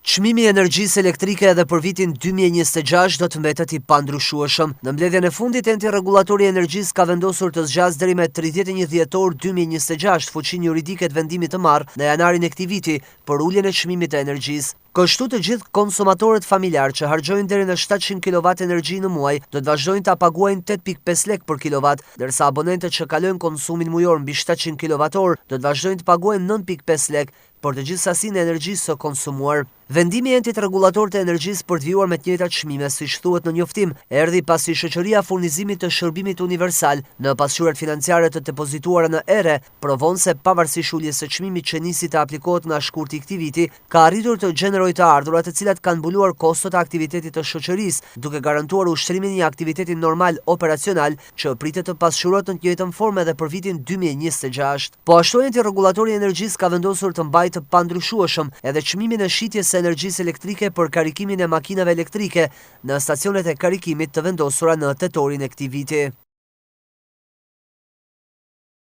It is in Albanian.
Çmimi i energjisë elektrike edhe për vitin 2026 do të mbetet i pandryshueshëm. Në mbledhjen e fundit, Enti Rregullator i Energjisë ka vendosur të zgjasë deri me 31 dhjetor 2026 fuqinë juridike të vendimit të marrë në janarin e këtij viti për uljen e çmimit të energjisë. Kështu të gjithë konsumatorët familjarë që harxhojnë deri në 700 kilovat energji në muaj do të vazhdojnë ta paguajnë 8.5 lekë për kilovat, ndërsa abonentët që kalojnë konsumin mujor mbi 700 kilovat orë do të vazhdojnë të paguajnë 9.5 lekë për të gjithë sasinë e energjisë së konsumuar. Vendimi i Entit Rregullator të Energjisë për të vijuar me të njëjtat çmime, siç thuhet në njoftim, erdhi pasi Shoqëria e Furnizimit të Shërbimit Universal në pasqyrat financiare të depozituara në ERE provon se pavarësisht uljes së çmimit që nisi të aplikohet nga shkurti i këtij viti, ka arritur të gjenerojë të ardhura të cilat kanë mbuluar kostot e aktivitetit të shoqërisë, duke garantuar ushtrimin e një aktiviteti normal operacional që pritet të pasqyrohet në të njëjtën formë edhe për vitin 2026. Po ashtu Enti Rregullator i Energjisë ka vendosur të mbajë të pandryshueshëm edhe çmimin e shitjes së energjisë elektrike për karikimin e makinave elektrike në stacionet e karikimit të vendosura në tetorin e këtij viti.